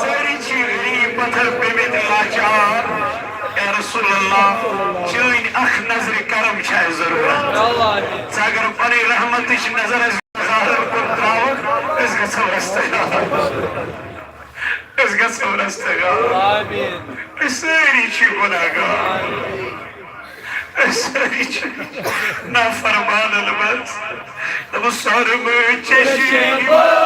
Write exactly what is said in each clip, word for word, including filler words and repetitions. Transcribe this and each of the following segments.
سٲری چھِ غریٖب پتھر پیٚمٕتۍ لاچار۔ یا رسول اللہ، چٲنۍ اکھ نظرِ کرم چھِ اَسہِ ضروٗرت۔ ژٕ اگر پنٕنۍ رحمتٕچ نظر اَسہِ غارن کُن ترٛاوکھ، أسۍ گژھو رستہٕ۔ أسۍ گژھو رستہٕ۔ أسۍ سٲری چھِ گۄناہ گار۔ أسۍ سٲری چھِ نافرمانن منٛز۔ دوٚپُس، سرمہٕ چشمہٕ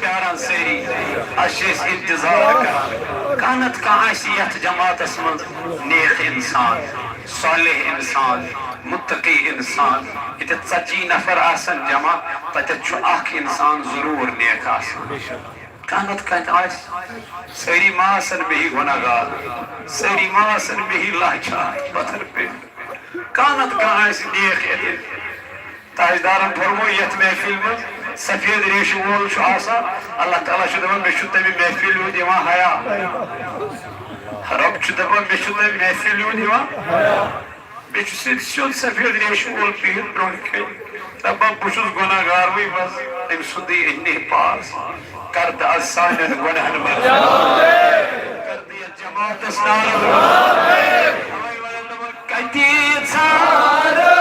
پیاران سٲری، اَسہِ چھِ أسۍ انتظار کران۔ کانٛہہ نتہٕ کانٛہہ آسہِ یتھ جماعتس منٛز نیک انسان، صالح انسان، متقی انسان۔ ییٚتٮ۪تھ ژتجی نفر آسن جمع، تتٮ۪تھ چھُ اکھ انسان ضروٗر نیک آسان۔ کانٛہہ نتہٕ کانٛہہ آسہِ، سٲری ما آسن بیٚیہِ گۄناہ گار، سٲری ما آسن بیٚیہِ لاچار، پتھر پیٚٹھ۔ کانٛہہ نتہٕ کانٛہہ آسہِ نیک ییٚتٮ۪تھ۔ تاجدارن فرموو، یتھ محفل منٛز سفید ریشہِ وول چھُ آسان، اللہ تعالیٰ چھُ دپان، مےٚ چھُ تمہِ محفل ہُنٛد یِوان حیا۔ رۄب چھُ دپان، مےٚ چھُ تمہِ محفل ہُنٛد یِوان۔ مےٚ چھُ سیوٚد سیوٚد سفید ریشہِ وول بِہِتھ برونٛہہ کَنہِ۔ دپان، بہٕ چھُس گۄناہ گاروٕے بس، أمۍ سُنٛدٕے أنۍ نے پاس۔ کر تہٕ از سانٮ۪ن گۄناہن منٛز۔ کر تہٕ یتھ جماعتس نعرٕ۔ کَتہِ ژھانٛڈٕ؟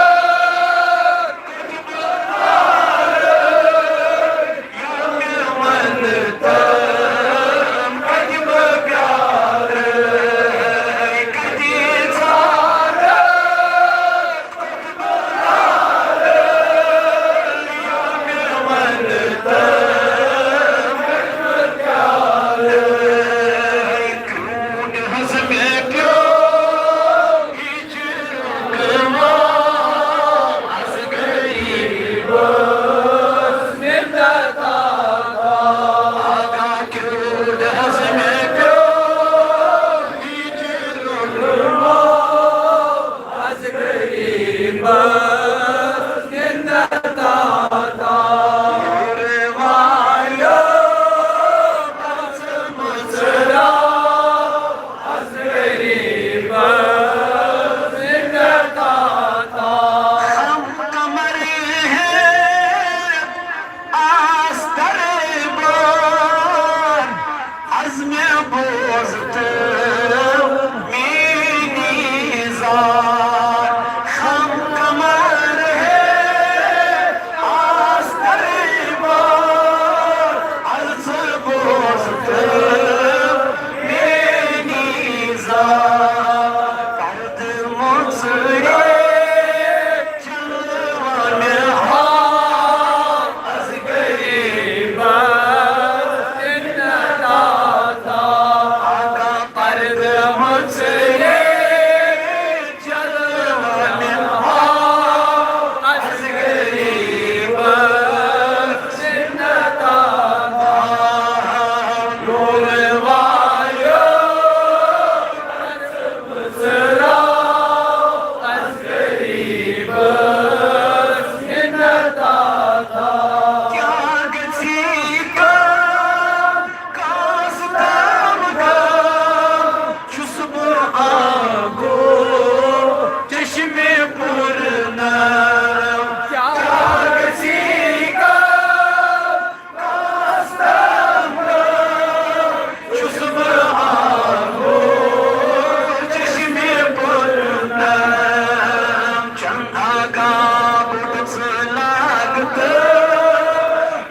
کانٛہہ بوٚڑ ژٕ لاگتہٕ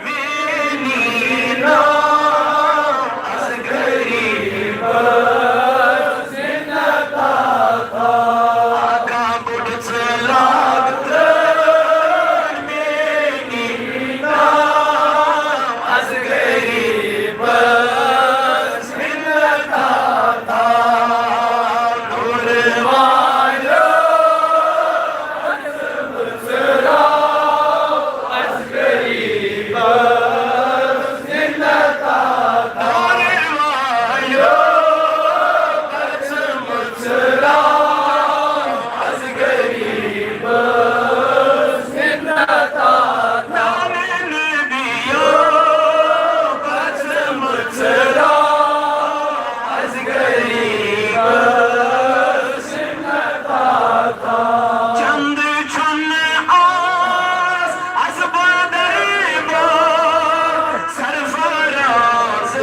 میٛٲنی ناو از غریٖبس منٛز۔ کانٛہہ بوٚڑ ژٕ لاگتہٕ میٛٲنی ناو از غریٖبس منٛز۔ چند چھُنہٕ آز از بدر با سرفراز،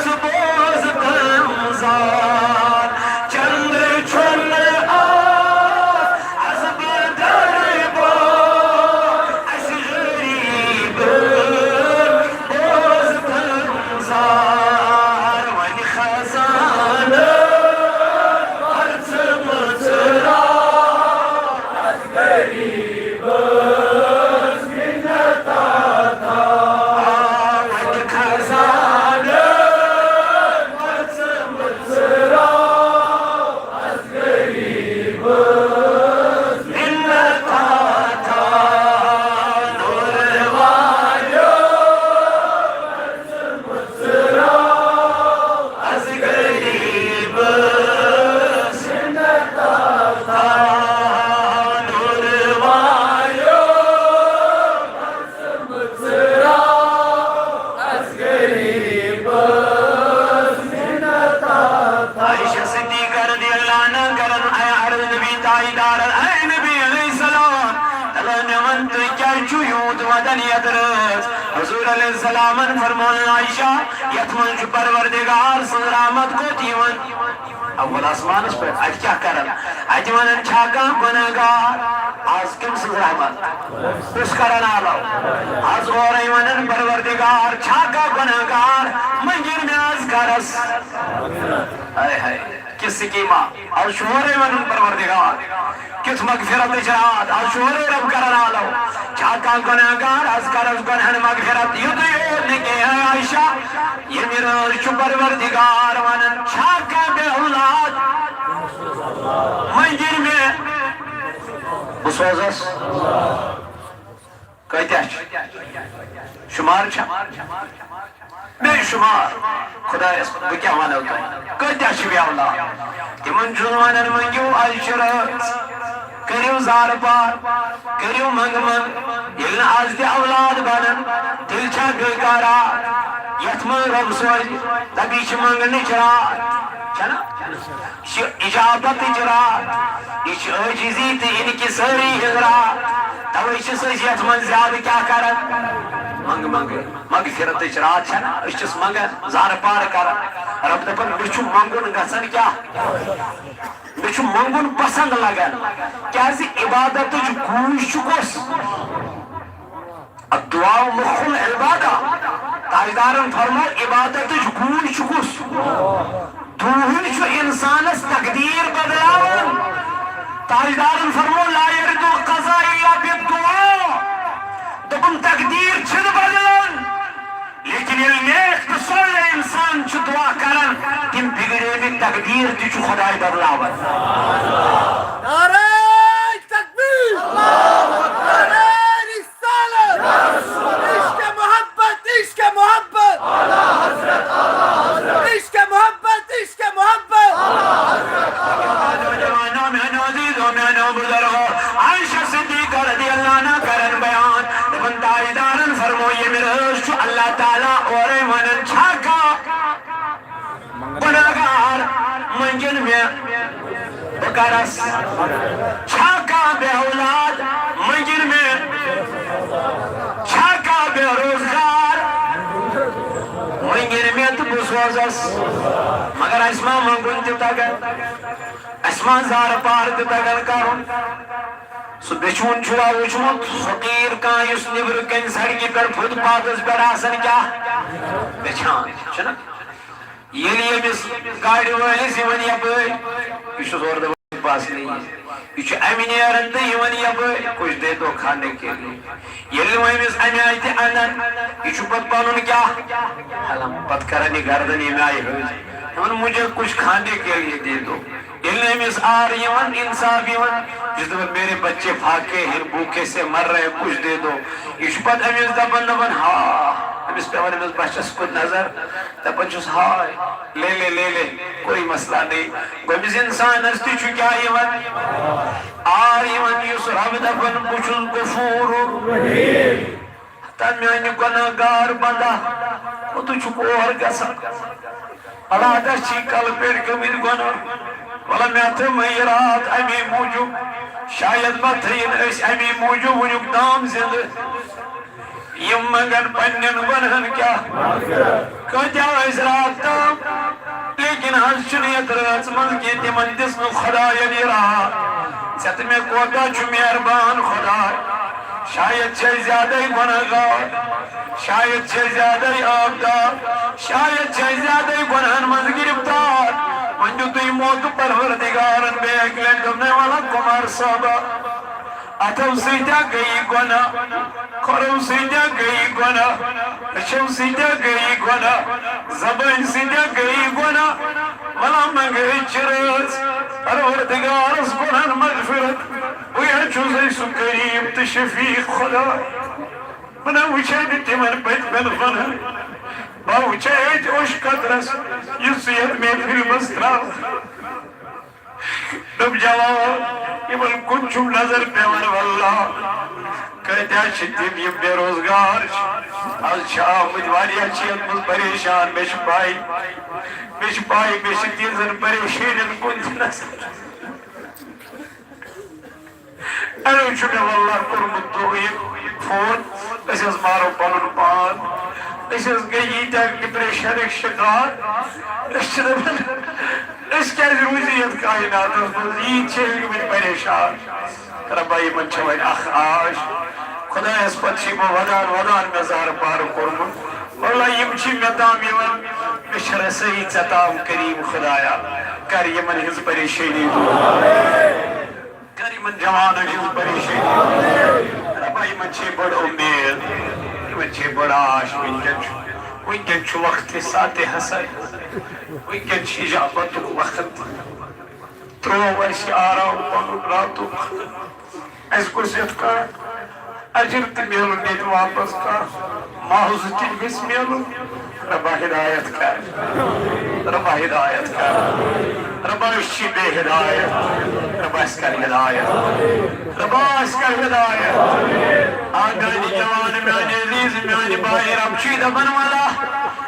سُہ بوز تمزار۔ چند چھُنہٕ آز از بدر با اَسہِ غریٖبن بوز تمزار۔ وۄنۍ خزانہٕ پرژٕ مٕژراو غریٖبس منت تھاو۔ وۄنۍ خزانہٕ پرژٕ مٕژراو غریٖبس منت تھاو۔ نور والو از غریٖبس منت تھاو۔ نور والو از غریٖبس منت تھاو۔ عائشہ صدیقہ رضی اللہ عنہا کرن اے عرض نبی تاجدارن، اے نبی علیہ السلام، دپان مےٚ وَن تُہۍ کیٛازِ چھِو یوٗت ودان یتھ رٲژ؟ حضور علیہ السلامن فرموو عائشہ، یتھ منٛز چھُ پروردگار سٕنٛز رحمت کوٚت یِوان؟ اول آسمانس پٮ۪ٹھ۔ اتہِ کیٛاہ کران؟ اتہِ ونان چھا کانٛہہ گۄناہ گار؟ از کٔمۍ سٕنٛز رحمت؟ کُس کرن آلو؟ از اورے ونان پروردگار چھا کانٛہہ گۄناہ گار؟ منٛگِن مےٚ از کرس۔ ہاے ہاے۔ کِژھ سکیٖما؟ از چھُ اورے ونُن پروردگار، کِژھ مغفرتٕچ راتھ، از چھُ اورے رب کرن آلو۔ چھا کانٛہہ گۄناہ گار؟ از کرس گۄنہن مغفرت۔ یُتُے یوت نہٕ کینٛہہ، عائشہ، ییٚمہِ رٲژ چھُ پروردگار ونان، چھا کانٛہہ بے اولاد؟ منٛگِن مےٚ، بہٕ سوزس۔ کۭتیاہ چھِ؟ شُمار چھا؟ بے شُمار۔ خۄدایَس، بہٕ کیٛاہ وَنو تۄہہِ؟ کۭتیاہ چھِ بے اولاد؟ تِمَن چھُنہٕ وَنان، مٔنٛگِو، اَز چھِ رٲژ، کٔرِو زارٕ پار، کٔرِو منٛگہٕ منٛگ۔ ییٚلہِ نہٕ اَز تہِ اولاد بَنَن، تیٚلہِ چھا بیٚیہِ کانٛہہ راتھ یَتھ منٛز رۄب سوزِ؟ دَپہِ، یہِ چھِ منٛگنٕچ راتھ، چھَنا؟ یہِ چھِ اجابتٕچ راتھ، یہِ چھِ عٲجزی تہٕ انکسٲری ہٕنٛز راتھ۔ توے چھِس أسۍ یتھ منٛز زیادٕ کیٛاہ کران؟ منٛگہٕ منٛگہٕ۔ مغفرتٕچ راتھ چھَنا، أسۍ چھِس منٛگان، زارٕ پار کران۔ رب دپان، مےٚ چھُ منٛگُن گژھان کیٛاہ؟ مےٚ چھُ منٛگُن پسند لگان۔ کیٛازِ؟ عبادتٕچ گوٗج چھُ کُس؟ الدعاء مخ العبادہ۔ تاجدارن فرمو، عبادتٕچ گوٗج چھُ کُس؟ دُعاہٕے چھُ اِنسانس تقدیٖر بدلاوان۔ تاجدارن فرمو، لا یرد القضاء الا بالدعاء۔ دوٚپُن، تقدیٖر چھِنہٕ بدلان، لیکن ییٚلہِ نیک تہٕ صالح اِنسان چھُ دُعا کران، تِم بِگڑیمٕتۍ تقدیٖر تہِ چھُ خۄداے بدلاوان۔ نعرہ تکبیر! نعرہ رسالت! عشق محبت، عشق محبت! عشق محبت، عشق محبت! جوانو، میانو عزیزو، میانو بزرگو، عائشہ صدیقہ رضی اللہ عنہا کرن بیان، دپن تاجدارن فرمو، ییٚمہِ رٲژ چھُ اللہ تعالیٰ اورے ونان، چھا کانٛہہ گۄناہگار، مٔنٛگِن مےٚ، بہٕ کرس۔ چھا کانٛہہ بے اولاد؟ مٔنٛگِن مےٚ۔ چھا کانٛہہ بے روزگار؟ مٔنٛگِن مےٚ تہٕ بہٕ سوزس۔ مگر اَسہِ ما منٛگُن تہِ تگان؟ اَسہِ ما زارٕ پار تہِ تگان کرُن؟ سُہ بیچھوُن چھُوا وُچھمُت؟ فقیٖر کانٛہہ یُس نیٚبرٕ کنہِ سڑکہِ پٮ۪ٹھ، فُٹ پاتھس پٮ۪ٹھ آسان کیٛاہ؟ بیچھان چھُنہ؟ ییٚلہِ ییٚمِس گاڑِ وٲلِس یِوان یپٲرۍ، یہِ چھُ زورٕ دپان، بس نہیں، یہِ چھُ امہِ نیران تہٕ یِوان یپٲرۍ، کچھ دے دو کھانے کے لیے۔ ییٚلہِ وۄنۍ أمِس امہِ آیہِ تہِ انان، یہِ چھُ پتہٕ پنُن کیٛاہ؟ حلم، پتہٕ کران یہِ گردن ییٚمہِ آیہِ حٲج، دپان، مجھے کچھ کھانے کے لیے دے دو۔ ییٚلہِ نہٕ أمِس آر یِوان، انصاف یِوان، یہِ چھُ دپان، میرے بچے فاقے ہیں، بھوکے سے مر رہے ہیں، کچھ دے دو۔ یہِ چھُ پتہٕ أمِس دپان، دپان، ہا، أمِس پٮ۪وان أمِس بچس کُن نظر، دپان چھُس، ہاے، لے لے، لے لے، کوئی مسئلہ نہیں۔ گوٚمِس انسانس تہِ چھُ کیٛاہ یِوان؟ آر یِوان، یُس رب دپان، بہٕ چھُس غفور۔ تہٕ میانہِ گۄناہ گار بندہ، کوٚت چھُکھ اور گژھان؟ اللہ تعالیٰ چھی کلہٕ پیٚٹھۍ گٔمٕتۍ گۄناہ۔ وَلہٕ مےٚ تھٲومَے یہِ راتھ اَمی موٗجوٗب، شاید ما تھٲیِن أسۍ اَمی موٗجوٗب وٕنیُک تام زِندٕ۔ یِم منٛگن پننٮ۪ن گۄنہن کیٛاہ؟ کۭتیٛاہ ٲسۍ راتھ تام؟ لیکن حظ چھُنہٕ یتھ رٲژ منٛز کینٛہہ، تِمن دِژ نہٕ خۄداین یہِ راحت۔ ژےٚ تہٕ مےٚ کوتاہ چھُ مہربان خۄداے۔ شاید چھِ أسۍ زیادَے گۄناہ گار، شاید چھِ أسۍ زیادَے عٲبدار، شاید چھِ أسۍ زیادَے گۄناہن منٛز گِرفتار۔ وۄنۍ دیُتُے موقعہٕ پروردگارن بیٚیہِ اَکہِ لٹہِ، دوٚپنَے، وَلہٕ کُمار صٲبہ، اَتھو سۭتۍ گٔیی گۄناہ، کھۄرو سۭتۍ گٔیی گۄناہ، أچھو سۭتۍ گٔیی گۄناہ، زبٲنۍ سۭتۍ گٔیی گۄناہ۔ وَلہٕ منٛگہٕ أزچہِ رٲژ پروردگارس گۄناہن مغفرت۔ بہٕ ہا چھُسے سُہ قریب تہٕ شفیق خۄدا۔ بہٕ نہ وٕچھے نہٕ تِمن پٔتمٮ۪ن گۄنہن۔ بہٕ وٕچھے أتھۍ اوٚش قطرس، یُس ژٕ یتھ محفلہِ منٛز ترٛاو۔ دوٚپ، جوان، یِمن کُن چھُم نظر پٮ۪وان، واللہ۔ کۭتیاہ چھِ تِم، یِم بے روزگار چھِ۔ از چھِ آمٕتۍ واریاہ، چھِ یتھ منٛز پریشان۔ مےٚ چھِ پَے، مےٚ چھِ پَے، مےٚ چھِ تِہنٛزن پریشٲنین کُن تہِ نظر۔ اَڑیو چھُ مےٚ واللہ کوٚرمُت دۄہ یہِ فون، أسۍ حظ مارو پَنُن پان، أسۍ حظ گٔے ییٖتیٛاہ ڈپریشنٕکۍ شِکار، أسۍ چھِ دَپان، أسۍ کیٛازِ روٗزِ یَتھ کائناتَس منٛز، ییٖتۍ چھِ أسۍ گٔمٕتۍ پریشان۔ رۄبا، یِمَن چھِ وۄنۍ اَکھ آش، خۄدایَس پَتہٕ چھِ یِمو وَدان وَدان مےٚ زارٕ پارٕ کوٚرمُت۔ واللہ یِم چھِ مےٚ تام یِوان، مےٚ چھِ رسٲیی ژےٚ تام کریم خۄدایا، کر یِمَن ہٕنٛز پریشٲنی دوٗر۔ کر یِمن جوانن ہٕنٛز پریشٲنی۔ رۄبا، یِمن چھے بٔڑ اُمید، یِمن چھے بٔڑ آش۔ وٕنکٮ۪ن چھُ، وٕنکٮ۪ن چھُ وقتِ ساعتِ حسر۔ وٕنکٮ۪ن چھُ اجابتُک وقت۔ ترٛوو اَسہِ آرام پنُن راتُک۔ اَسہِ گوٚژھ یَتھ کانٛہہ اجر تہِ میلُن ییٚتہِ واپس، کانٛہہ معاوضہٕ تہِ گژھِ میلُن۔ رۄبا ہدایت کر، رۄبا ہدایت کر، رۄبا أسۍ چھِ بے ہدایت، رۄبا اَسہِ کر ہدایت، رۄبا اَسہِ کر ہدایت۔ آ میانہِ جوان، میانہِ عزیز، میانہِ باے، رۄب چھُے دپان وَلا،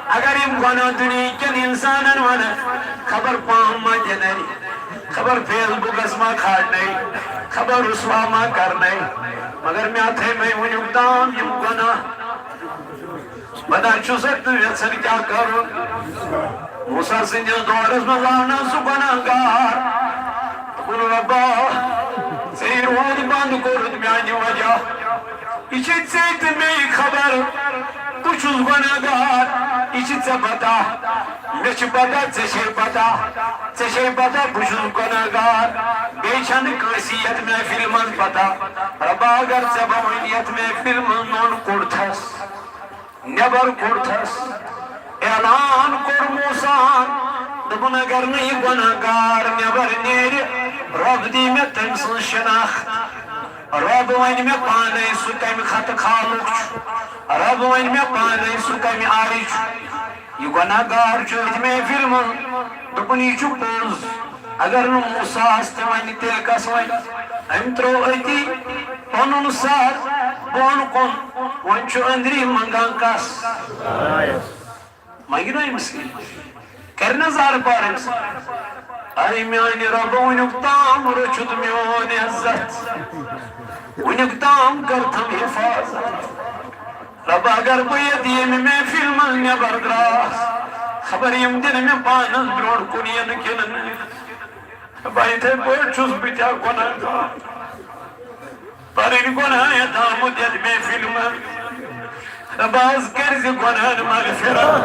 اگر یِم گۄناہ دُنیہٕکٮ۪ن اِنسانن وَنن، خبر پام ما دِنَے، خبر فیس بُکس ما کھالنَے، خبر رسوا ما کرنَے، مگر مےٚ تھٲے مےٚ وٕنیُک تام یِم گۄناہ۔ پتہ چھُ سا تُہۍ یژھان کیٛاہ کرُن؟ موسیٰ سٕنٛدِس دورس منٛز آو نہ سُہ گۄناہ گار۔ دوٚپُن، رۄبا، ژےٚ یہِ روٗد بنٛد کوٚرُتھ میانہِ وجہ۔ یہِ چھے ژےٚ تہٕ مےٚ یہِ خبر، بہٕ چھُس گۄناہ گار۔ یہِ چھِ ژےٚ پتہ، مےٚ چھِ پتہ، ژےٚ چھے پتہ، ژےٚ چھے پتہ بہٕ چھُس گۄناہ گار۔ بیٚیہِ چھنہٕ کٲنٛسی یتھ محفلہِ منٛز پتہ۔ رۄبا، اگر ژےٚ بہٕ وۄنۍ یتھ محفلہِ منٛز نوٚن کوٚڑتھس، نٮ۪بر کوٚڑتھس، اعلان کوٚر موسیٰ ہن، دوٚپُن، اگر نہٕ یہِ گۄناہ گار نٮ۪بر نیرِ، رۄب دی مےٚ تٔمۍ سٕنٛز شناخت۔ رۄب ونہِ مےٚ پانے سُہ کمہِ خطہٕ خالُک چھُ۔ رۄب ونہِ مےٚ پانے سُہ کمہِ آیہِ چھُ۔ یہِ گۄناہ گار چھُ أتھۍ محفلہِ منٛز۔ دوٚپُن، یہِ چھُ پوٚز۔ اگر نہٕ موسیٰ ہس تہِ ونہِ، تیٚلہِ کس ونہِ؟ أمۍ ترٛوو أتی پنُن سر بۄن کُن۔ وۄنۍ چھُ أنٛدری منٛگان کس؟ منٛگہِ نا أمِس کینٛہہ؟ کرِ نا زارٕ پار أمِس؟ اے میانہِ رۄبہٕ، وٕنیُک تام رٔچھُتھ میون عزت، وٕنیُک تام کٔرتھم حفاظت۔ رۄبہٕ، اگر بہٕ ییٚتہِ ییٚمہِ محفِل منٛز نٮ۪بر دراس، خبر یِم دِنہٕ مےٚ پانس برونٛٹھ کُن یِنہٕ کِنہٕ نہٕ۔ رۄبا، یِتھے پٲٹھۍ چھُس بہٕ تہِ اکھ گۄناہ گار۔ میٲنۍ گۄناہ یتھ آمُت یتھ محفلہِ منٛز۔ رۄبا، از کٔرۍ زِ گۄناہن مغفرت۔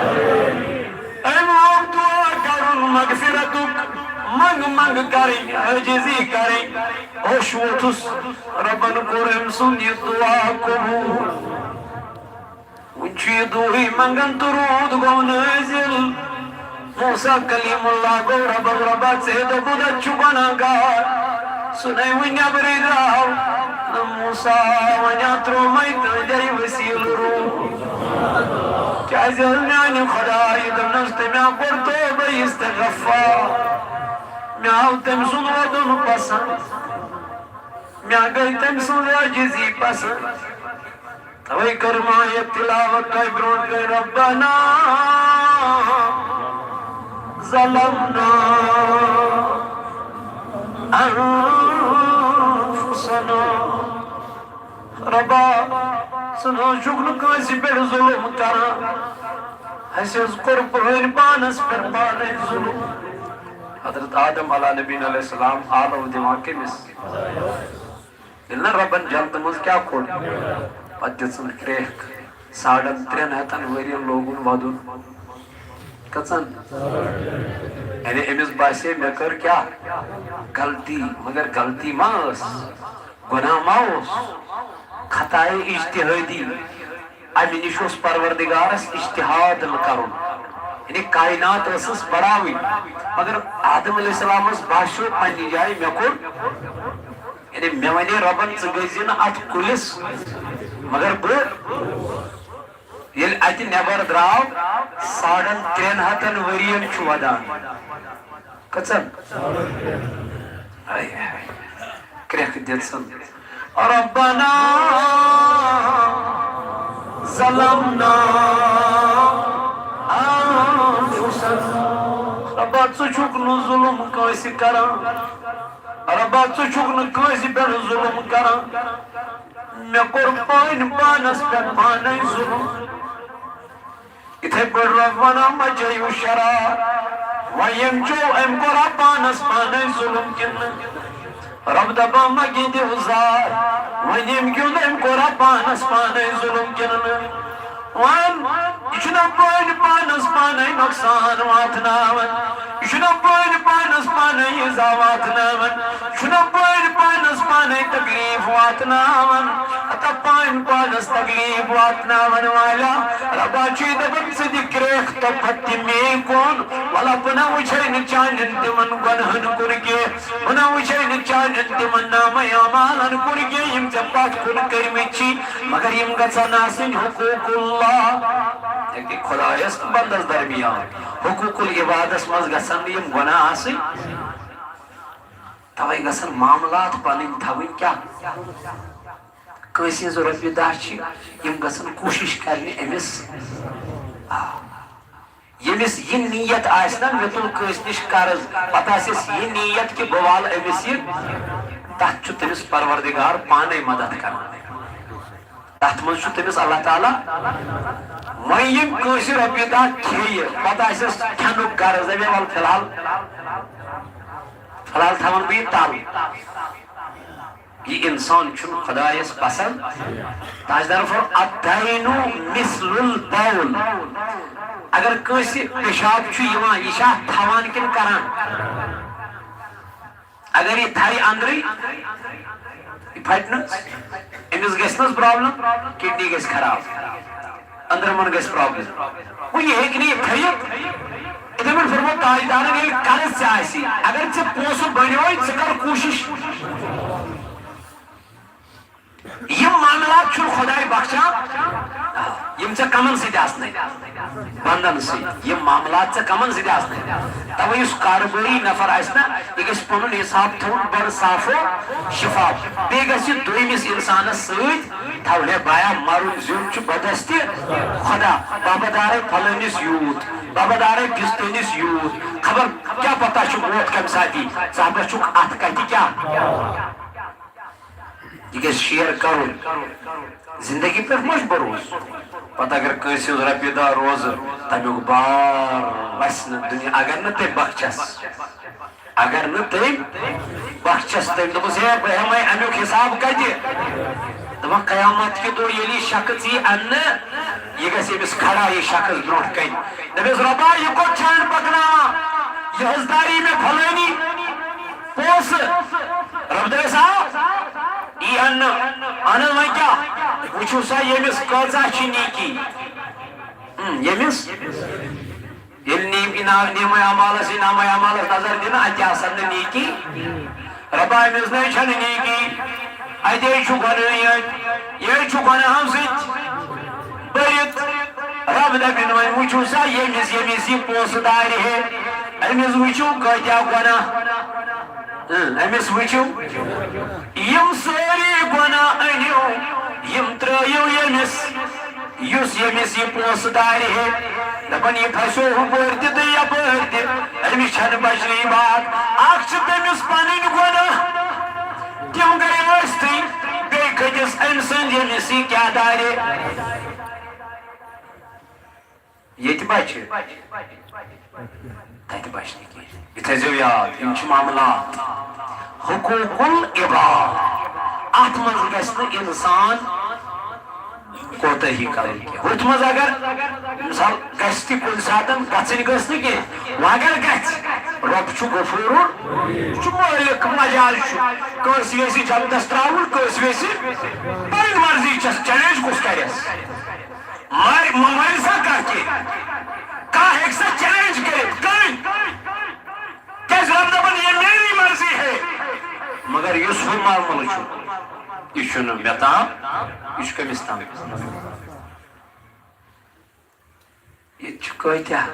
أمۍ آو دعا کرُن مغفرتُک، منٛگ منٛگ کرٕنۍ، عٲجزی کرٕنۍ۔ ہوش ووٚتھُس، رۄبن کوٚر أمۍ سُنٛد یہِ دعا قبوٗل۔ وۄنۍ چھُ یہِ دۄہٕے منٛگان تہٕ روٗد گوٚو نٲزِل۔ موسیٰ کلیم اللہ گوٚو رۄبن، رۄبا، ژےٚ دوٚپُتھ اَتھ چھُ گۄناہ گار۔ سُہ نے وۄنۍ نٮ۪برٕے درٛاو۔ نہ موسیٰ، وۄنۍ ہا ترٛوومَے تُہنٛدے وسیٖلہٕ روٗد۔ کیٛازِ حظ میٛانہِ خۄدایہِ دوٚپنَس، تٔمۍ ہا کوٚر توبہٕ استغفار۔ مےٚ آو تٔمۍ سُنٛد وَدُن پسنٛد۔ مےٚ گٔے تٔمۍ سٕنٛز عٲجزی پسنٛد۔ توے کٔر مےٚ یہِ تلاوت تۄہہِ برونٛٹھ کَنہِ، ربنا ظلمنا انفسنا۔ ربا، ژٕ نہ حظ چھُکھ نہٕ کٲنٛسہِ پٮ۪ٹھ ظُلُم کران۔ اَسہِ حظ کوٚر پٲنۍ پانس پٮ۪ٹھ پانے ظُلُم۔ حضرت آدم علیٰ نبینا علیہ السلام آلو دِوان کٔمِس؟ ییٚلہِ نہ رۄبن جنتہٕ منٛز کیٛاہ کوٚڑ؟ پتہٕ دِژٕن کرٛیکھ۔ ساڑن ترٛٮ۪ن ہتن ؤرین لوگُن ودُن۔ کٔژن؟ یعنی أمِس باسے، مےٚ کٔر کیٛاہ؟ غلطی۔ مگر غلطی ما ٲس؟ گۄناہ ما اوس؟ خطایے اجتہٲدی۔ امہِ نِش اوس پروردگارس اجتہاد کرُن۔ یعنی کائنات ٲسٕس بڑاوٕنۍ۔ مگر آدم علیہ السلامس باسیو پننہِ جایہِ، مےٚ کوٚر، یعنی مےٚ ونے رۄبن، ژٕ گٔژھۍ زِ نہٕ اتھ کُلِس، مگر بہٕ ییٚلہِ اتہِ نٮ۪بر درٛاو، ساڑن ترٛٮ۪ن ہتن ؤرین چھُ ودان۔ کٔژن؟ ہاے ہاے۔ کرٛٮ۪کھ دِژٕن۔ ربنا ظلمنا انفسنا۔ ربا، ژٕ چھُکھ نہٕ ظُلُم کٲنٛسہِ کران۔ ربا، ژٕ چھُکھ نہٕ کٲنٛسہِ پٮ۪ٹھ ظُلُم کران۔ مےٚ کوٚر پنٕنۍ پانس پٮ۪ٹھ پانے ظُلُم۔ یِتھے پٲٹھۍ رۄب ونان، مہ چیٚیِو شراب۔ وۄنۍ ییٚمۍ چیوٚو، أمۍ کوٚرا پانس پانے ظُلُم کِنہٕ نہٕ؟ رۄب دپان، مہ گِنٛدِو زار۔ وۄنۍ ییٚمۍ گیُنٛد، أمۍ کوٚرا پانس پانے ظُلُم کِنہٕ نہٕ؟ وَن، یہِ چھُنہ پٲنۍ پانس پانے نۄقصان واتناوان؟ یہِ چھُنہ پٲنۍ پانس پانے ایٖزا واتناوان؟ یہِ چھُنہ پٲنۍ پانس پانے تکلیف واتناوان؟ ہتا پٲنۍ پانس تکلیف واتناون والا ربا چھُے دپان، ژٕ دِ کرٛیکھ تہٕ پتہٕ دِ مے کُن۔ ولا بہٕ نہ وٕچھے نہٕ چانٮ۪ن تِمن گۄنہن کُن کینٛہہ، بہٕ نہ وٕچھے نہٕ چانٮ۪ن تِمن نامہ اعمالن کُن کینٛہہ، یِم ژےٚ پتھ کُن کٔرمٕتۍ چھی، مگر یِم گژھن آسٕنۍ حقوق اللہ۔ یعنی خدایس تہٕ بندس درمیان حقوق العبادس منٛز گژھن نہٕ یِم گۄناہ آسٕنۍ۔ توے گژھن معاملات پنٕنۍ تھاوٕنۍ کیٛاہ؟ کٲنٛسہِ ہٕنٛز رۄپیہِ دَہ چھِ، یِم گژھن کوٗشِش کرنہِ أمِس۔ آ۔ ییٚمِس یہِ نیت آسہِ نا، مےٚ تُل کٲنٛسہِ نِش قرض، پتہٕ آسٮ۪س یہِ نیت کہِ بہٕ والہٕ أمِس یہِ، تتھ چھُ تٔمِس پروردگار پانے مدد کران۔ تتھ منٛز چھُ تٔمِس اللہ تعالیٰ۔ وۄنۍ یِم کٲنٛسہِ رۄپیہِ دَہ کھیٚیہِ، پتہٕ آسٮ۪س کھٮ۪نُک غرض، دَپہِ، وَلہٕ فی الحال، فی الحال تھاوَن بہٕ یہِ تَل۔ یہِ اِنسان چھُنہٕ خۄدایَس پسنٛد۔ تاجدار فرموو، "الدین مثل البول"۔ اگر کٲنٛسہِ پیشاب چھُ یِوان، یہِ چھا تھاوان کِنہٕ کران؟ اگر یہِ تھایہِ اندرٕے، یہِ پھٹہِ نہٕ، أمِس گژھِ نہٕ حظ پرابلم، کڈنی گژھِ خراب، أنٛدرمن گژھِ پرابلم۔ گوٚو یہِ ہیٚکہِ نہٕ یہِ تھٲیِتھ۔ یِتھے پٲٹھۍ فرموو تاجدارن، ییٚلہِ قرض تہِ آسہِ، اگر ژےٚ پونٛسہٕ بنیوے، ژٕ کر کوٗشش۔ یِم معاملات چھُنہٕ خۄداے بخشان، یِم ژےٚ کمن سۭتۍ آسنَے، بندن سۭتۍ۔ یِم معاملات ژےٚ کمن سۭتۍ آسنَے۔ توے یُس کارٕبٲری نفر آسہِ نا، یہِ گژھِ پنُن حساب تھاوُن بڑٕ صاف و شفاف۔ بیٚیہِ گژھِ دوٚیمِس انسانس سۭتۍ تھاوُن، ہے بایا، مرُن زیُن چھُ بدستِ خۄدا۔ بابا دارے پھلٲنِس یوٗت، بابا دارے پھستٲنِس یوٗت، خبر کیٛاہ پتہ چھُ موت کمہِ ساتہٕ یی۔ ژٕ ہا چھُکھ اتھ کتھِ کیٛاہ؟ یہِ گژھِ شیئر کرُن۔ زندگی پٮ۪ٹھ ما چھُ بھروسہٕ؟ پتہٕ اگر کٲنٛسہِ ہٕنٛز رۄپیہِ دَہ روزٕ، تمیُک بار وسہِ نہٕ دُنیا، اگر نہٕ تٔمۍ بخچس، اگر نہٕ تٔمۍ۔ بخشس تٔمۍ۔ دوٚپُس، "ہے، بہٕ ہٮ۪مَے اَمیُک حساب کَتہِ؟" دوٚپُن، "قیامت کہِ دۄہ ییٚلہِ یہِ شخص یی اَننہٕ، یہِ گژھِ أمِس کھڑا، یہِ شخص برونٛٹھ کَنہِ۔ دَپٮ۪س، 'رۄبا، یہِ کوٚت چھان پَکناوان؟ یہِ حظ داری مےٚ فلٲنی پونٛسہٕ۔'" رۄب دَپٮ۪س، "آ، یی اَننہٕ۔ اَہن حظ، وۄنۍ کیٛاہ؟ وٕچھِو سا، ییٚمِس کۭژاہ چھِ نیکی۔" ہم، ییٚمِس ییٚلہِ نیم-، اِنا-، نیمہ اعمالس، انعام اعمالس نظر دِنہٕ، اَتہِ آسن نہٕ نیکی۔ رۄبا، أمِس نَے چھَنہٕ نیکی، اَتے چھُ گۄنہٕے یٲتۍ، یہِ چھُ گۄناہَو سۭتۍ بٔرِتھ۔ رۄب دَپن، وۄنۍ وٕچھِو سا، ییٚمِس، ییٚمِس یہِ پونٛسہٕ دارِ ہے، أمِس وٕچھِو کۭتیٛاہ گۄناہ۔ اۭں، أمِس وٕچھِو، یِم سٲری گۄناہ أنِو، یِم ترٛٲیِو ییٚمِس، یُس ییٚمِس یہِ پونٛسہٕ دارِ ہے۔ دَپان، یہِ پھسیو ہُپٲرۍ تہِ تہٕ یَپٲرۍ تہِ، أمِس چھَنہٕ بچنٕے باتھ۔ اَکھ چھِ تٔمِس پَنٕنۍ گۄناہ، تِم گٔے ٲسۍتھٕے، بیٚیہِ کھٔتِس أمۍ سٕنٛدۍ، ییٚمِس یہِ کیٛاہ دارِ۔ ییٚتہِ بچہِ۔ تتہِ بچہِ نہٕ کینٛہہ۔ یہِ تھٲیزیو یاد، یِم چھِ معاملات۔ حقوق العباد۔ اتھ منٛز گژھِ نہٕ انسان کوتاہی کرٕنۍ کینٛہہ۔ ہُتھ منٛز اگر، مثال، گژھِ تہِ کُنہِ ساتن، گژھٕنۍ گٔژھ نہٕ کینٛہہ۔ وۄنۍ اگر گژھِ، رۄب چھُ غفور، یہِ چھُ مٲلِک، مجال چھُ۔ کٲنٛسہِ ویسہِ جنتس ترٛاوُن، کٲنٛسہِ ویسہِ پنٕنۍ مرضی چھس، چیلنج کُس کرٮ۪س؟ مارِ، مہ مارِ سا کانٛہہ کینٛہہ۔ کانٛہہ ہیٚکہِ سا چیلنج کٔرِتھ؟ کٕہٕنۍ۔ کیٛازِ رب دَپان، "یہ میری مرضی ہے۔" مگر یُس ہُہ معاملہٕ چھُ، یہِ چھُنہٕ مےٚ تام، یہِ چھُ کٔمِس تام؟ ییٚتہِ چھِ کۭتیٛاہ؟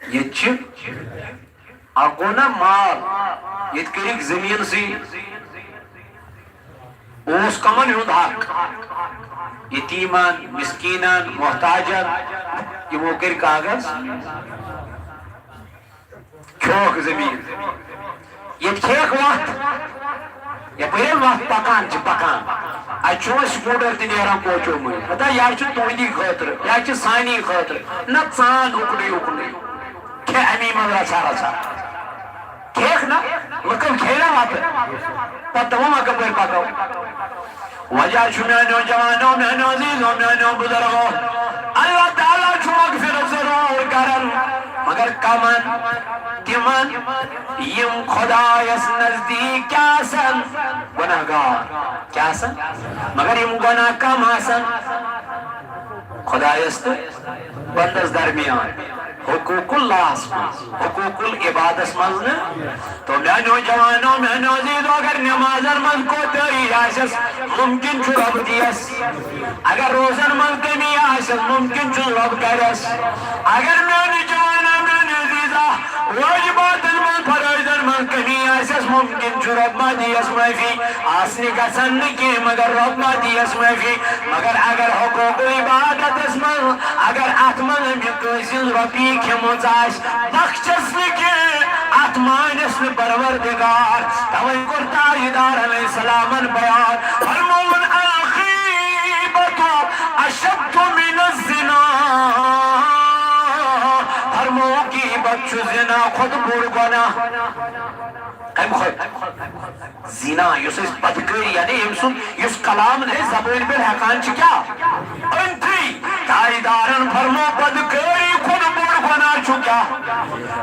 ییٚتہِ چھِ اکھ گوٚو نا مال، ییٚتہِ کٔرِکھ زٔمیٖنسٕے، اوس کمن ہُنٛد حق؟ یتیٖمن، مسکیٖنن، محتاجن، یِمو کٔرۍ کاغذ، کھیوکھ زٔمیٖن۔ ییٚتہِ کھیٚیَکھ وَتھ، یَپٲرۍ حظ وَتھ پَکان چھِ پَکان۔ اَتہِ چھُ وۄنۍ سکوٗٹر تہِ نیران کوچو مٔنٛزۍ۔ ہتا، یہِ حظ چھُ تُہنٛدی خٲطرٕ، یہِ حظ چھِ سانی خٲطرٕ۔ نہ، ژان اُکنُے اُکنُے۔ کھےٚ اَمی منٛز رَژھا رَژھا۔ کھیٚیَکھ نہ، لُکَو کھیٚے نہ وَتہٕ۔ پَتہٕ دَپان، وۄنۍ کَپٲرۍ پَکو؟ وجہ چھُ میانیو جوانو، میانیو عزیزو، میانیو بزرگو، اللہ تعالیٰ چھُ مغفرت ضروٗر کران، مگر کمن؟ تِمن یِم خدایس نزدیٖک کیٛاہ آسن؟ گۄناہ گار۔ کیٛاہ آسن؟ مگر یِم گۄناہ کم آسن؟ خدایس تہٕ بندس درمیان۔ حقوق اللہس منٛز، حقوق العبادس منٛز نہٕ۔ تو میانیو جوانو، میانیو عزیزو، اگر نمازن منٛز کوتاہی آسٮ۪س، ممکن چھُ رۄب دِیس۔ اگر روزن منٛز کمی آسٮ۪س، ممکن چھُ رۄب کرٮ۪س۔ اگر میانہِ جوانو، میانہِ عزیزا، واجباتن منٛز، فرٲیضن منٛز کمی آسٮ۪س، ممکن چھُ رۄب ما دِیس معٲفی۔ آسنہِ گژھن نہٕ کینٛہہ، مگر رۄب ما دِیس معٲفی۔ مگر اگر حقوق عبادتس منٛز، اگر اتھ منٛز أمۍ کٲنٛسہِ ہٕنٛز رۄپیہِ کھیٚمٕژ آسہِ، بخشس نہٕ کینٛہہ، اتھ مانس نہٕ پروردگار۔ توے کوٚر تاجدار علیہ السلامن بیان، فرمووُن، "الغیبۃ اشد من الزنا"۔ فرمووُن، غیبت چھُ زنا کھۄتہٕ بوٚڑ گۄناہ۔ کمہِ کھۄتہٕ؟ زنا، یُس أسۍ بدکٲری، یعنی ییٚمہِ سُنٛد، یُس کلام نہٕ أسۍ زبٲنۍ پٮ۪ٹھ ہٮ۪کان چھِ کیٛاہ؟ أنتھٕے۔ تاجدارن فرمو، بدکٲری کھۄتہٕ بوٚڑ گۄناہ چھُ کیٛاہ؟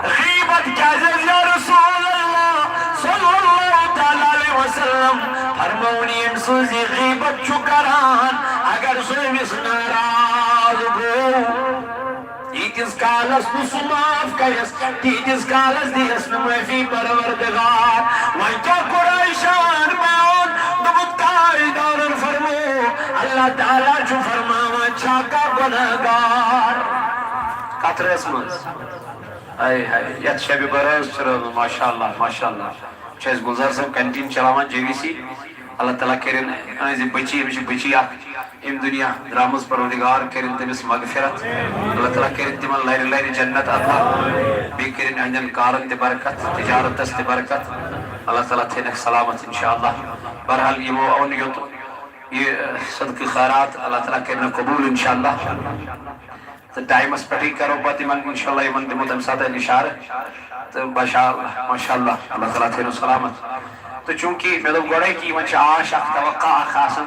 غیبت۔ کیٛازِ حظ یا رسول اللہ صلی اللہ تعالیٰ علیہ وسلم؟ فرمووُن، ییٚمہِ سٕنٛز یہِ غیبت چھُ کران، اگر سُہ أمِس ناراض گوٚو، ییٖتِس کالس نہٕ سُہ معاف کرٮ۪س، تیٖتِس کالس دِیس نہٕ معٲفی پروردگار۔ وۄنۍ کیٛاہ قرآن شان بیان؟ دوٚپُکھ، تاجدارن فرمو، اللہ تعالیٰ چھُ فرماوان، چھا کانٛہہ گۄناہ گار؟ کتھ رٲژ منٛز؟ ہاے ہاے، یتھ شبِ برٲژ چھِ رٲژ، ماشاء اللہ، ماشاء اللہ۔ چھُ اَسہِ گُلزار صٲب کنٹیٖن چلاوان جے وی سی۔ اللہ تعالیٰ کٔرِن أہٕنٛزِ بٔچی، أمِس چھِ بٔچی اکھ اَمہِ دُنیا درٛامٕژ، پروردگار کٔرِن تٔمِس مغفرت۔ اللہ تعالیٰ کٔرِن تِمن لرِ لرِ جنت عطا۔ بیٚیہِ کٔرِن أہٕنٛدٮ۪ن کارن تہِ برکت، تجارتس تہِ برکت۔ اللہ تعالیٰ تھٲینکھ سلامت انشاءاللہ۔ بہرحال یِمو اوٚن یوٚت یہِ صدقہٕ خیرات، اللہ تعالیٰ کٔرِنکھ قبوٗل انشاءاللہ۔ تہٕ ٹایمَس پٮ۪ٹھٕے کَرو پَتہٕ یِمَن اِنشاءاللہ، یِمَن دِمو تَمہِ ساتہٕ اِشارٕ۔ تہٕ بَشار، ماشاءاللہ، اللہ تعالیٰ تھٲینو سلامت۔ تہٕ چوٗنٛکہِ مےٚ دوٚپ گۄڈَے کہِ یِمَن چھِ آش اَکھ، توقع اَکھ آسان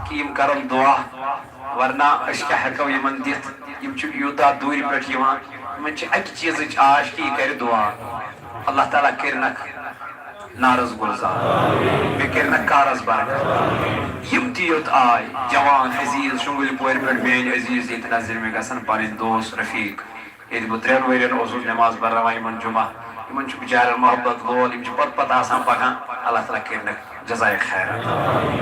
کہِ یِم کَرَن دُعا، ورنہ أسۍ کیٛاہ ہٮ۪کو یِمَن دِتھ؟ یِم چھِ یوٗتاہ دوٗرِ پٮ۪ٹھ یِوان، یِمَن چھِ اَکہِ چیٖزٕچ آش کہِ یہِ کَرِ دُعا۔ اللہ تعالیٰ کٔرِنَکھ نارس گلزار، بیٚیہِ کٔرِنَکھ کارس برکت۔ یِم تہِ یوٚت آے، جوان عزیز شُنٛگٕلۍ پورِ پٮ۪ٹھ، میٲنۍ عزیز، ییٚتہِ نظرِ مےٚ گژھن پنٕنۍ دوس رفیق، ییٚتہِ بہٕ ترٛٮ۪ن ؤرین اوسُس نماز پرناوان یِمن جمعہ، یِمن چھُ بِچارٮ۪ن محبت لول، یِم چھِ پتہٕ پتہٕ آسان پکان۔ اللہ تعالیٰ کٔرِنَکھ جزائے خیرات۔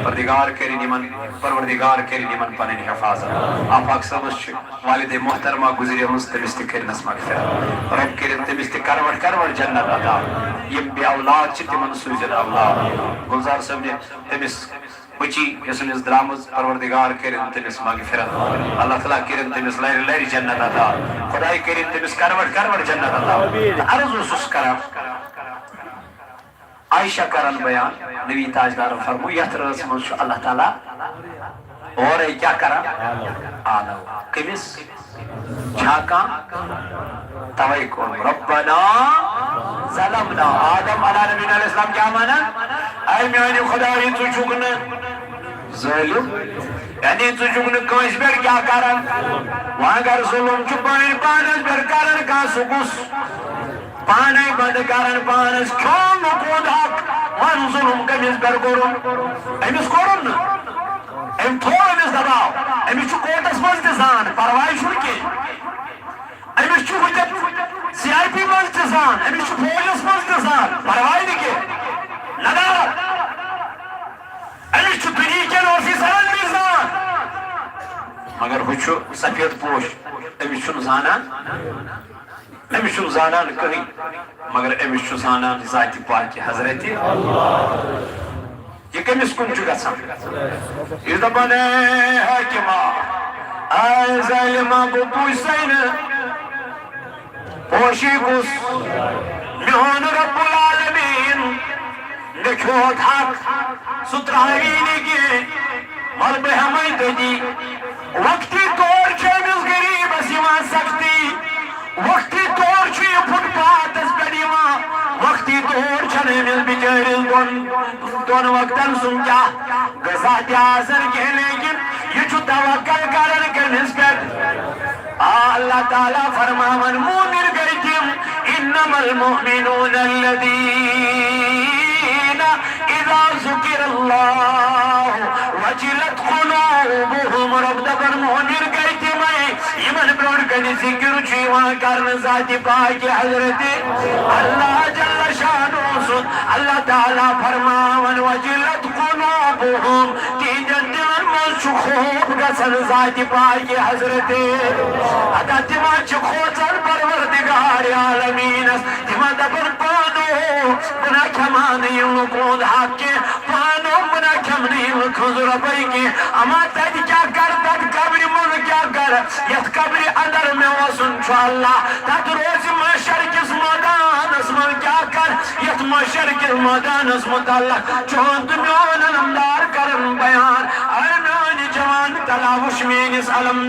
پروردگار کٔرِنۍ یِمن، پروردگار کٔرِنۍ یِمن پنٕنۍ حفاظت۔ آفاق صٲبس چھِ والدِ محترمہ گزریمٕژ، تٔمِس تہِ کٔرِنَس مغفرت۔ رۄب کٔرِنۍ تٔمِس تہِ کروٹ کروٹ جنت عطا۔ یِم بے اولاد چھِ، تِمن سوٗزِن اولاد۔ گُلزار صٲبنہِ تٔمِس بٔچی یۄس أمِس درٛامٕژ، پروردگار کٔرِنۍ تٔمِس مغفرت۔ اللہ تعالیٰ کٔرِنۍ تٔمِس لرِ لرِ جنت عطا۔ خداے کٔرِنۍ تٔمِس کروٹ کروٹ جنت عطا۔ تہٕ عرض اوسُس کران، عائشہ کرن بیان، نبی تاجدارن فرمو، یتھ رٲژ منٛز چھُ اللہ تعالیٰ اورے کیٛاہ کران؟ آلو۔ کٔمِس؟ چھا کانٛہہ؟ توے کوٚر، ربنا ظلمنا۔ آدم علیہ نبینا علیہ السلام کیٛاہ ونان؟ اے میانہِ خدایہِ، ژٕ چھُکھ نہٕ ظٲلِم، یعنی ژٕ چھُکھ نہٕ کٲنٛسہِ پٮ۪ٹھ کیٛاہ کران؟ وۄنۍ اگر ظُلُم چھُ پنٕنۍ پانس پٮ۪ٹھ کران کانٛہہ، سُہ کُس؟ پانے بند کرن پانس کھیون نہٕ کوٗت حق، ون ظلم کٔمِس پٮ۪ٹھ کوٚرُن؟ أمِس کوٚرُن نہٕ، أمۍ تھوو أمِس دباو، أمِس چھُ کورٹس منٛز تہِ زان، پرواے چھُنہٕ کینٛہہ، أمِس چھُ وٕنکٮ۪ن سی آی پی منٛز تہِ زان، أمِس چھُ فوجس منٛز تہِ زان، پرواے نہٕ کینٛہہ، ندارت، أمِس چھُ دُنیہکٮ۪ن آفیسرن نِش زان، مگر ہُہ چھُ سفید پوش، أمِس چھُنہٕ زانان۔ أمِس چھُنہٕ زانان کٕہٕنۍ، مگر أمِس چھُ زانان ذاتِ پاکہِ حضرتِ۔ یہِ کٔمِس کُن چھُ گژھان؟ یہِ دَپان، اے حٲکِما، اے ظٲلِما، بہٕ پوٗچھسَے نہٕ پوشی کُس؟ میون رب العالمین، مےٚ کھیوٚت حق، سُہ ترٛاوی نہٕ کینٛہہ، وَلہٕ بہٕ ہٮ۪مَے تٔتی۔ وقتی طور چھِ أمِس غریٖبَس یِوان سختی، وقتی طور چھُ یہِ فُٹ پاتھَس پٮ۪ٹھ یِوان، وقتی طور چھَنہٕ أمِس بِچٲرِس دۄن، دۄن وقتَن سُنٛد کیٛاہ غذا تہِ آسان کینٛہہ، لیکن یہِ چھُ توکل کران کٔمِس پٮ۪ٹھ؟ آ، اللہ تعالیٰ فرماوان، مومن گٔے تِم، انما المؤمنون الذین اذا ذکر اللہ وجلت قلوبہم۔ رب دپان، مومن گٔے تِمے، یِمن برونٛٹھ کنہِ ذکر چھُ یِوان کرنہٕ ذاتِ پاکہِ حضرت اللہ جل شانہ سُنٛد۔ اللہ تعالیٰ فرماوان، وجلت قلوبہم، تِہنٛدٮ۪ن دِلن منٛز چھُ خوف گژھان ذاتِ پاکہِ حضرت۔ ادا تِم چھِ کھوژان پروردگار عالمیٖنس، تِم دپان، پانو بہٕ نہ کھٮ۪مہٕ ہا نہٕ یہِ لُکن ہُنٛد حق کینٛہہ، پانو بہٕ نہ کھٮ۪مہٕ نہٕ یہِ لُکن ہٕنٛز رۄپے کینٛہہ۔ اما تتہِ کیٛاہ کرٕ، تتہِ قبرِ منٛز کیٛاہ کرٕ، یتھ قبرِ اندر مےٚ وسُن چھُ اللہ، تتہِ روزِ محشر کِس مٲدانس منٛز کیٛاہ کرٕ، یتھ محشر کِس مٲدانس متعلق چون تہٕ میون علمدار کرن بیان۔ اے میٲنۍ جوان، تلا وٕچھ میٲنِس علم